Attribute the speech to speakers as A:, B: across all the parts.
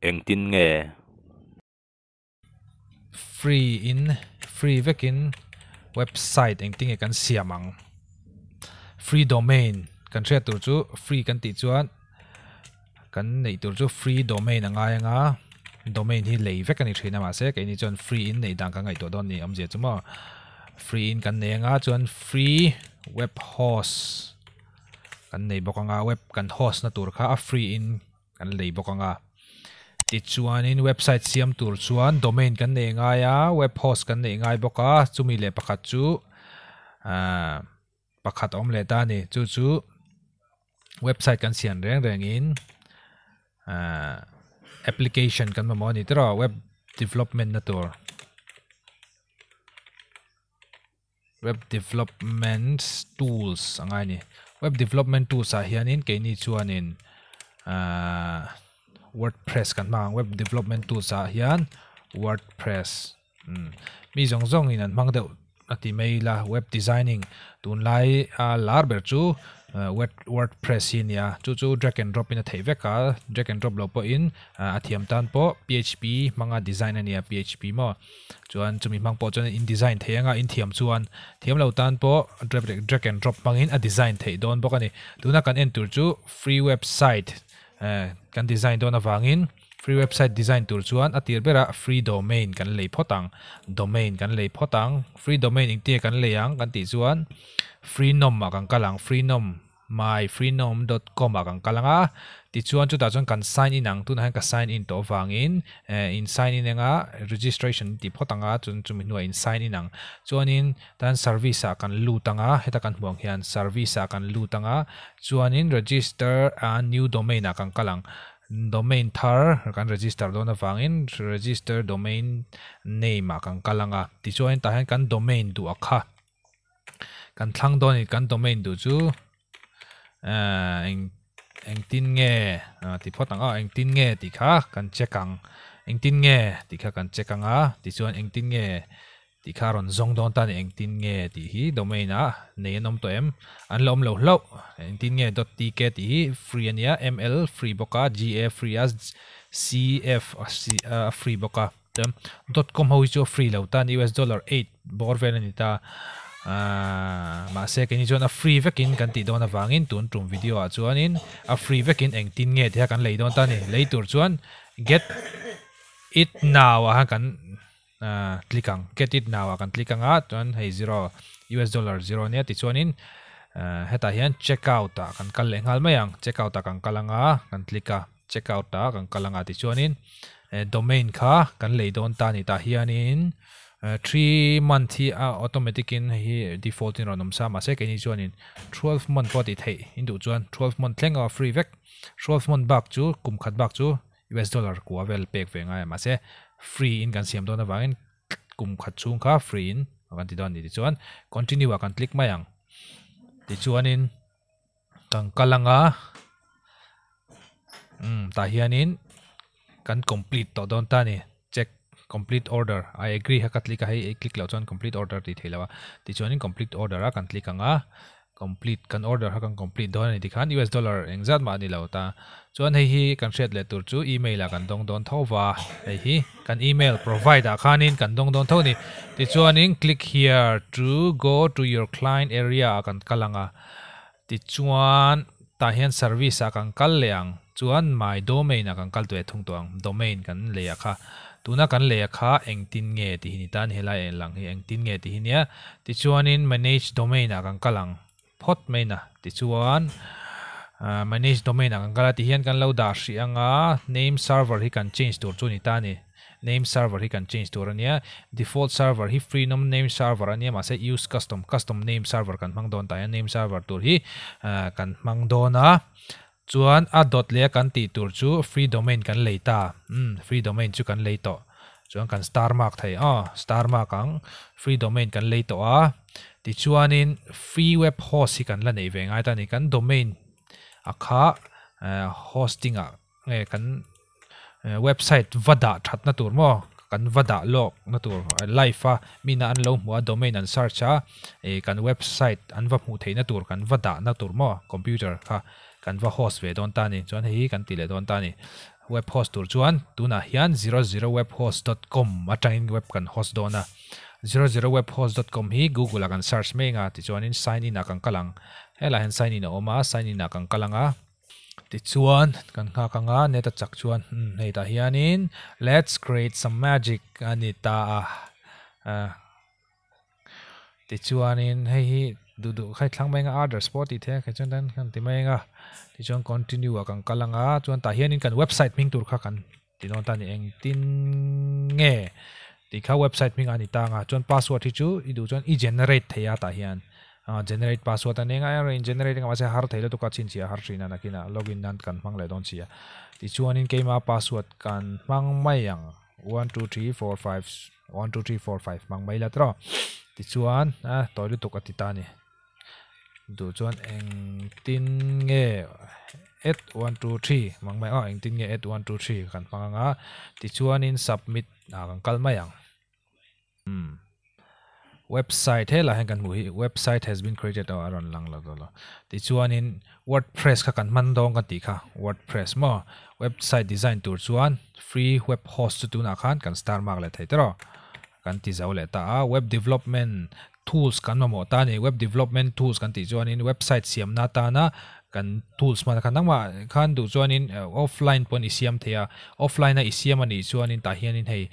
A: Engtin nge?
B: Free in free vekin website engtin nge kan siam ang? Free domain kan hriat tur chu free kan tih chuan kan neih tur chu free domain a ngai anga domain hi lei vek a ni thin a mahse keini chuan free in neih dan kan ngaihtuah dawn ni awmzia chu maw free in kan nei anga chuan free web host kan nei bawk anga web kan host na tur kha a free in kan lei bawk anga tichuanin website siam tur chuan domain kan nei ngai a web host kan nei ngai bawk a chumi leh pakhat chu ahh pakhat a awm leh ta a ni chu chu website kan siam reng rengin ahh application kan mamawh a ni tiraw web development na tur. Web development tools a ngai a ni. Web development tools ah hianin keini chuanin ahh wordpress kan hmang ang web development tools ah hian wordpress umm mi zawng zawngin an hmang deuh a ti mai ila web designing tunlai a lar ber chu wordpress hi a ni a chu chu drag and drop in a theih vek a drag and drop loh pawhin a thiam tan pawh php hmanga design a ni a php maw. Chuan chumi hmang pawh chuan in design thei anga in thiam chuan thiam lo tan pawh drag and drop hmangin a design theih dawn bawk a ni. Tuna kan en tur chu free website eh kan design dawn avangin free website design tur chuan a tir berah free domain kan lei phawt ang domain kan lei phawt ang free domain engtinge kan lei ang kan tih chuan freenom ah kan kal ang freenom myfreenom dot com ah kan kal ang a, tichuan chutah chuan kan sign in ang, tunah hian ka sign in tawh avangin eh in sign in anga registration tih phawt ang a, chuan chumi hnuah in sign in ang, chuanin tan service ah kan lut ang a, heta kan hmuh ang hian service ah kan lut ang a, chuanin register a new domain ah kan kal ang, domain thar kan register dawn avangin register domain name ah kan kal ang a, tichuanin tah hian kan domain duh a kha. Kan thlang dawn a ni kan domain duh chu ehh eng engtin nge ah ti phawt ang aw engtin nge tih kha kan check ang engtin nge tih kha kan check ang a tichuan engtin nge tih kha a rawn zawng dawn ta a ni engtin nge tih hi domain ah nei an awm tawh em an la awm lo hlauh engtin nge dot tk tih hi free a nia ml free bawk a ga free a cf a free bawk a. Chuan dot com ho hi chu a free lo tan US dollar 8 bawr vel a ni ta aaa mahse keini chuan a free vekin kan tih dawn avangin tun tum video ah chuanin a free vekin engtin nge tia kan lei dawn ta a ni lei tur chuan get it now ah khan kan aaa click ang get it now ah kan click anga chuan hei zero US dollar zero ania tichuanin aaa hetah hian check out ah kan kal leh nghal mai ang check out ah kan kal anga kan click a. Check out ah kan kal anga tichuanin eh domain kha kan lei dawn ta a ni tah hianin eh three month hi a automatic in hei hi default in rawn awm sa mahse keini chuanin twelve month pawh a tih theih in duh chuan twelve month thleng a free vek twelve month bak chu kum khat bak chu US dollar kua vel pek ve ngai a mahse free in kan siam dawn avangin kum khat chhung kha free in kan ti dawn a ni tichuan continue ah kan click mai ang tichuanin. Kan kal anga umm tah hianin kan complete tawh dawn ta a ni check complete order I agree kha ka click a hei i click loh chuan complete order tih theih loh a tichuanin complete order a kan click anga complete kan order kha kan complete dawn a ni tikhan us dollar engzat mah a ni lo ta chuan hei hi kan hriat leh tur chu email ah kan dawng dawn tho va hei hi kan email provide ah khanin kan dawng dawn tho a ni tichuanin click here to go to your client area ah kan kal anga. Tichuan, tah hian service ah kan kal leh ang. Chuan my domain ah kan kal tawh thung tawh ang. Domain kan lei ah kha. Tuna kan lei ah kha engtin nge tih hi ni ta ni helai a inlang hi engtin nge tih hi nia. Tichuanin manage domain ah kan kal ang phawt mai na. Tichuan, manage domain ah kan kal a ti hian kan lo dah hrih ang a, name server hi kan change tur chu ni ta ni. Name server hi kan change tur a nia, default server hi freenom name server a nia mahse use custom, custom name server kan hmang dawn tah hian name server tur hi kan hmang dawn a, chuan a dot leh a kan tih tur chu free domain kan lei ta, umm free domain chu kan lei tawh, chuan kan star mark thei aw star mark ang free domain kan lei tawh a, tichuanin free web host hi kan la neih ve ngai ta a ni, kan domain a kha hosting ah nge kan website va dah thatna tur maw kan va dah lawk na tur live a mina an lo hmuh a domain an search a ih kan website an va hmuh theihna tur kan va dahna tur maw computer kha kan va host ve dawn ta a ni chuan hei hi kan ti leh dawn ta a ni. Web host tur chuan tunah hian 00webhost.com atangin web kan host dawn a. 00webhost.com hi Google ah kan search mai anga tichuanin sign in ah kan kal ang. Helaiah hian sign in a awm a, sign in ah kan kal ang a. Tichuan kan nghak anga net a chak chuan umm hei tah hianin let's create some magic a ni ta a. Tichuanin hei hi duh duh kha i thlang mai anga others pawh tih theih a kei chuan tan kan ti mai anga tichuan continue ah kan kal anga chuan tah hianin kan website hming tur kha kan ti dawn ta a ni engtin nge tih kha website hming a ni ta anga chuan password hi chu i duh chuan i generate thei a tah hian generate password a ni anga in generate anga mahse har thei lutuk a chhinchhiah har thin a nakinah login nan kan hmang leh dawn si a tichuanin keima password kan hmang mai ang. 1 2 3 4 5 1 2 3 4 5 hmang mai la tawh tichuan a tawi lutuk a ti ta a ni duh chuan engtin nge at 1 2 3 hmang mai aw engtin nge at 1 2 3 kan hmang anga tichuanin submit ah kan kal mai ang umm website helaiah hian kan hmuh hi website has been created aw a rawn lang lo lo tichuanin wordpress kha kan hman dawn kan tih kha wordpress maw website design tur chuan free web host chu tunah khan kan star mark leh thei tawh kan ti zo leh ta a web development tools kan mamawh ta a ni web development tools kan tih chuanin website siamna atana kan tools hman khan nangmah khan duh chuanin offline pawn i siam thei a offline a i siam a nih chuanin tah hianin hei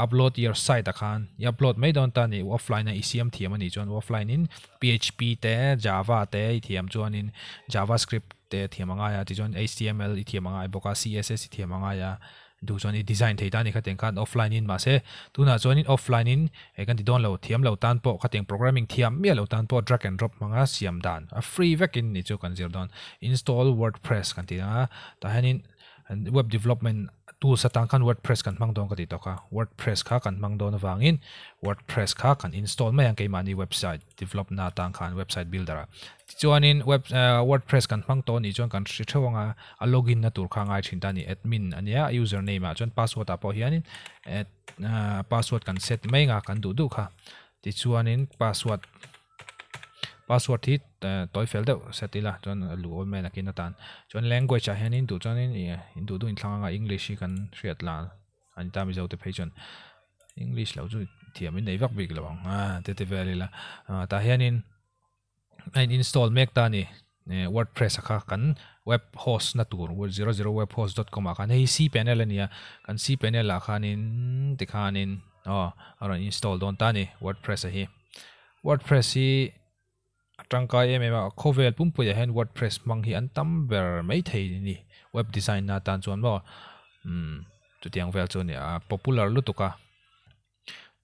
B: upload your site ah khan i upload mai dawn ta a ni offline a i siam thiam a nih chuan offline in php te java te i thiam chuanin javascript te thiam a ngai a tichuan html i thiam a ngai bawk a css i thiam a ngai a. Duh chuan i design thei ta a ni khatiang khan offline in mahse tunah chuanin offline in eh kan ti dawn lo thiam lo tan pawh khatiang programming thiam miah lo tan pawh drag and drop hmanga siam dan a free vekin ni chu kan zir dawn. Install wordpress kan ti ang a tah hianin web development tools atang khan wordpress kan hmang dawn ka ti tawk a wordpress kha kan hmang dawn avangin wordpress kha kan install mai ang keimahni website develop na atang khan website builder ah tichuanin web wordpress kan hmang tawh a nih chuan kan hre theuh ang a. A login na tur kha a ngai thin ta a ni. Admin a nia, a user name ah chuan password ah pawh hianin password kan set mai anga kan duh duh kha. Tichuanin password password hi tawi fel deuh set ila chuan a luh awm mai nakin atan. Chuan language ah hianin duh chuanin in duh duh in thlang anga English hi kan hriat la a ni ta Mizo te phei chuan English lo chu thiam in nei vak bik lo ang a te ti vel ila. Tah hianin. a in install mek ta a ni wordpress a kha kan web host na tur 00webhost.com ah khan hei hi cpanel a ni a kan cpanel ah khanin tikhanin aw a rawn install dawn ta a ni wordpress a hi wordpress hi a tangkai em em a khawvel pumpui ah hian wordpress hmang hi an tam ber maithei a ni web design na tan chuan maw umm chutiang vel chu a ni a popular lutuk a.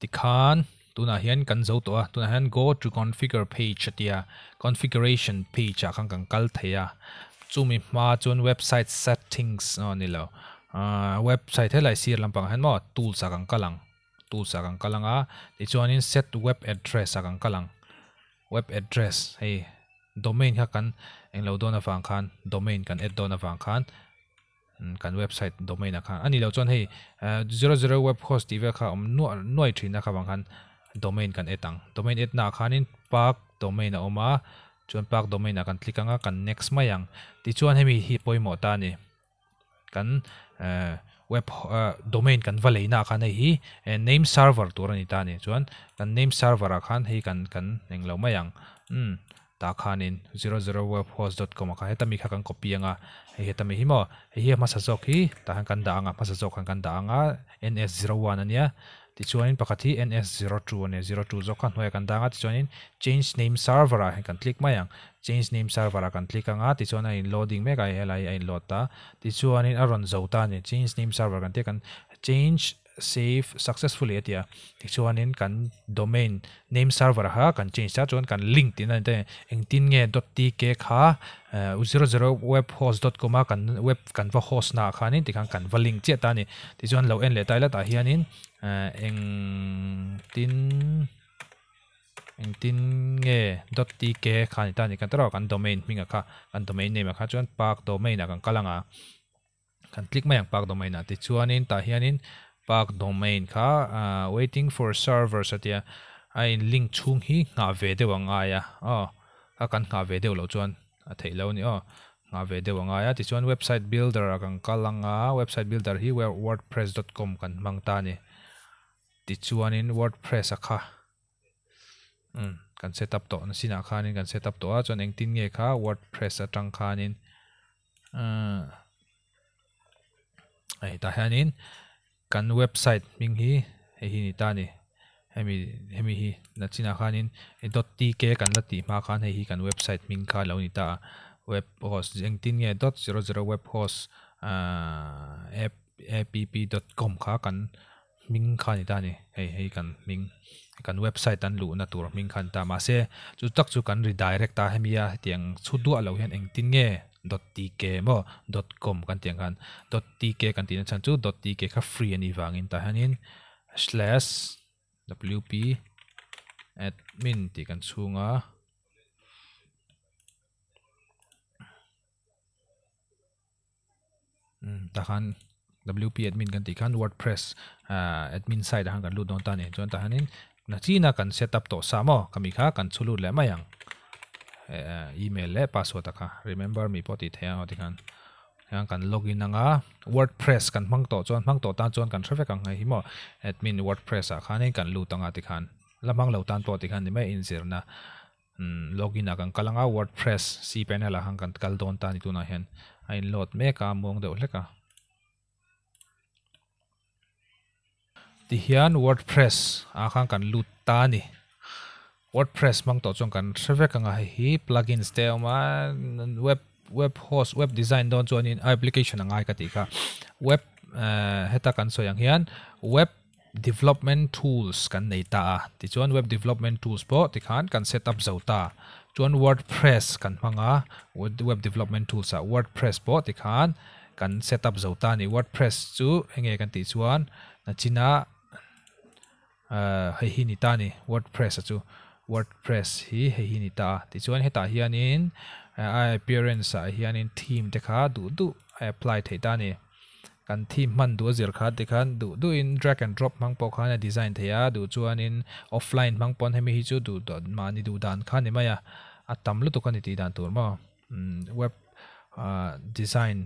B: Tikhan tunah hian kan zo tawh a, tunah hian go to configure page a tia configuration page ah khan kan kal thei a, chumi hma chuan website settings aw ni lo ahh website helai sir lampangah hian maw tools ah kan kal ang tools ah kan kal ang a tichuanin set web address ah kan kal ang web address hei domain kha kan englo dawn avang khan domain kan add dawn avang khan. Kan website domain ah khan a nih loh chuan hei 00 web host tih vel kha a awm nuah nuai thin a kha vang khan domain kan add ang domain add naah khanin park domain a awm a chuan park domain ah kan click ang a kan next mai ang tichuan hemi hi pawimawh ta a ni kan web domain kan va lei naah khan hei hi name server tur a ni ta a ni chuan kan name server ah khan hei kan kan englo mai ang umm. Tah khanin 00webhost.com ah khan heta mi kha kan copy anga, hei heta mi hi maw, hei hi a hmasa zawk hi tah hian kan dah anga, hmasa zawk khan kan dah anga ns01 a nia, tichuanin pakhat hi ns02 a nia, 02 zawk kha hnuaiah kan dah anga tichuanin change name server ah hian kan click mai ang, change name server ah kan click anga tichuan a in loading mek a helai hi a in load ta, tichuanin a rawn zo ta a ni, change name server kan tia kan change. Save successfully a ti a, tichuanin kan domain name server kha kan change ta chuan kan link tihna a ni ta engtin nge dot tk kha 00webhost dot com a kan web kan va host naah khanin tikhan kan va link chiah ta a ni tichuan lo en leh ta ila tah hianin engtin engtin nge dot tk kha a ni ta a ni kan tawrh a kan domain hmingah kha kan domain name ah kha chuan park domain ah kan kal ang a. Kan click mai ang park domain ah tichuanin tah hianin park domain kha waiting for servers a tia a in link chhung hi nghah ve deuh a ngai a aw a kan nghah ve deuh loh chuan a theih lo a ni aw Nga ve deuh angai a, tichuan website builder ah kan kal anga, website builder hi wordpress dot com kan hmang ta a ni. Tichuanin wordpress a kha umm kan set up tawh na sinah khanin kan set up tawh a, chuan engtin nge kha wordpress atang khanin umm hei tah hianin kan website hming hi hei hi ni ta a ni. Hemi hemi hi na chinah khanin dot tk kan la tih hma khan hei hi kan website hming kha lo ni ta a web host engtin nge dot zero zero web host ahh app app dot com kha kan hming kha ni ta a ni hei hei kan hming kan website an luhna tur hming kha ni ta mahse chu tak chu kan redirect a hemi a hetiang chhut duah lo hian engtin nge dot tk maw dot com kan tih ang khan dot tk kan tihna chhan chu dot tk kha free a nih vangin tah hianin slash wp admin tih kan chhung a umm tah khan wp admin kan tih khan wordpress ah admin site ah khan kan lut dawn ta a ni chuan tah hianin nachina kan set up tawh sa maw khami kha kan chhu lut leh mai ang eh email leh password ah kha remember me pawh tih theih ang aw tikhan. Hian kan login anga wordpress kan hmang tawh chuan hmang tawh tan chuan kan hre vek ang hei hi maw admin wordpress ah khanin kan lut anga tikhan la hmang lo tan pawh tikhan ni mai inzirna umm login ah kan kal anga wordpress cpanel ah khan kan kal dawn ta ni tunah hian a in load mek a muang deuh hlek a. Tihian wordpress ah khan kan lut ta a ni. Wordpress hmang tawh chuan kan hre vek anga hei hi plugins te a awm a web web host web design dawn chuanin application a ngai ka tih kha web eh heta kan sawi ang hian web development tools kan nei ta a tichuan web development tools pawh tikhan kan set up zo ta chuan wordpress kan hmang a web development tools ah wordpress pawh tikhan kan set up zo ta a ni wordpress chu enge kan tih chuan nachina Ahh hei hi ni ta a ni wordpress a chu wordpress hi hei hi ni ta a tichuan hetah hianin a appearance ah hianin theme te kha duh duh a apply theih ta a ni kan theme hman duh a zir kha tikhan duh duhin drag and drop hmang pawh khan a design theih a duh chuanin offline hmang pawn hemi hi chu duh mahni duh dan kha a ni mai a a tam lutuk a ni tih dan tur maw umm web ah design.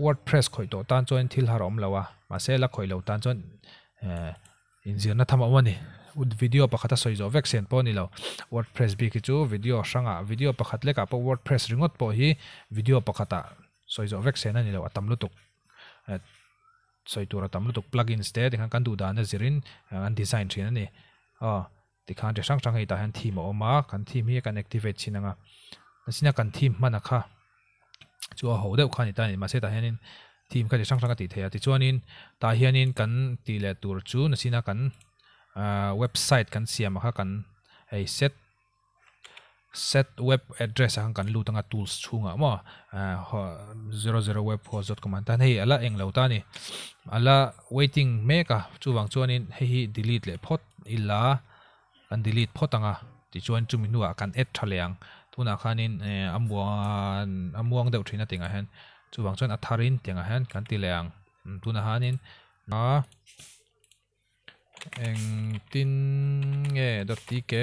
B: Wordpress khawih tawh tan chuan thil har a awm lo a, mahse la khawih lo tan chuan eh inzirna tham a awm a ni. Video pakhat a sawi zawh vek sen pawh a ni lo. Wordpress bik hi chu video hrangah video pakhat lekah pawh wordpress ringawt pawh hi video pakhatah sawi zawh vek sen a ni lo a tam lutuk. Eh sawi tur a tam lutuk plugins te tikhan kan duh dan a zirin an design thin a ni. Aw tikhan chi hrang hrang hei tah hian theme a awm a, kan theme hi kan activate chin ang a, nasina kan theme hman a kha chu a ho deuh kha a ni ta a ni mahse tah hianin theme kha chi hrang hrang a tih theih a tichuanin tah hianin kan tih leh tur chu nasina kan ahh website kan siam a kha kan hei set Set web address ah khan kan lut anga tools chhungah maw 00 web host dot com an tan hei ala eng lo ta a ni ala waiting mek a chuvang chuanin hei hi delete leh phawt ila kan delete phawt anga tichuan chumi hnuah kan add tha leh ang tunah khanin a muang a muang deuh thin a tingah hian chuvang chuan a tharin tiangah hian kan ti leh ang tunah hianin a. Engtin nge dot tk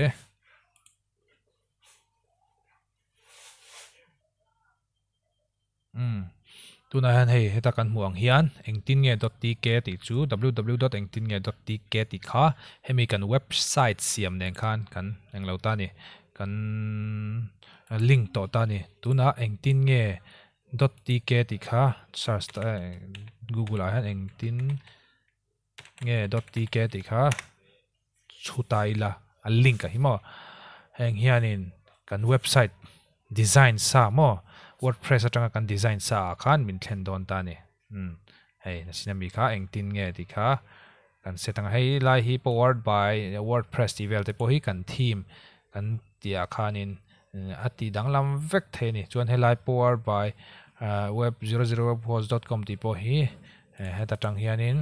B: umm tunah hian hei heta kan hmuh ang hian engtin nge dot tk tih chu ww dot engtin nge dot tk tih kha hemi kan website siam nen khan kan englo ta a ni kan link tawh ta a ni tunah engtin nge dot tk tih kha search ta google ah hian engtin. Nge dot tk tih kha chhuta ila a link a hi maw heng hianin kan website design sa maw wordpress atanga kan design sa ah khan min thlen dawn ta a ni umm hei nasina mi kha engtin nge tih kha kan set anga hei lai hi powered by wordpress tih vel te pawh hi kan theme kan tih ah khanin a tih danglam vek thei a ni chuan helai powered by web zero zero web host dot com tih pawh hi heta tang hianin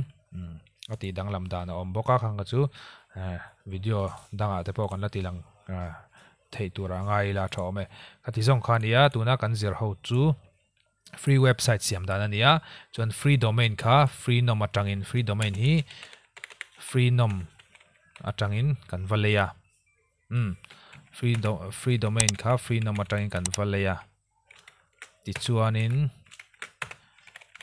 B: a tih danglam dan a awm bawk a khang kha chu video dangah te pawh kan la tih lang theih tur a ngai ila a tha awm e khati zawng kha a ni a tuna kan zir ho chu free website siam dan a ni a chuan free domain kha freenom atangin free domain hi freenom atangin kan va lei a. Umm free do free domain kha freenom atangin kan va lei a. Tichuanin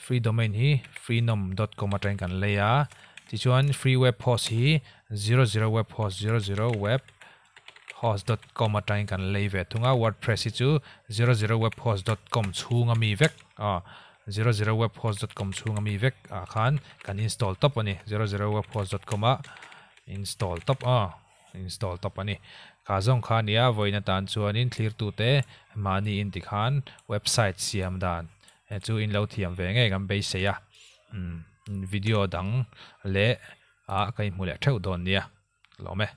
B: free domain hi freenom.com atangin kan lei a. Tichuan free web host hi 00 web host 00 web host.com atangin kan lei ve thung a. WordPress hi chu 00 web host.com chhunga mi vek a 00 web host.com chhunga mi vek ah khan kan install top ani 00 web host.com a install top a install top ani. Kha zawng kha nia vawiin atan chuanin thlirtute mahni in tikhan website siam dan chu in lo thiam ve ngei kan beisei a. Video dang leh ah ka inhmu leh theuh dawn nia. Lawm e.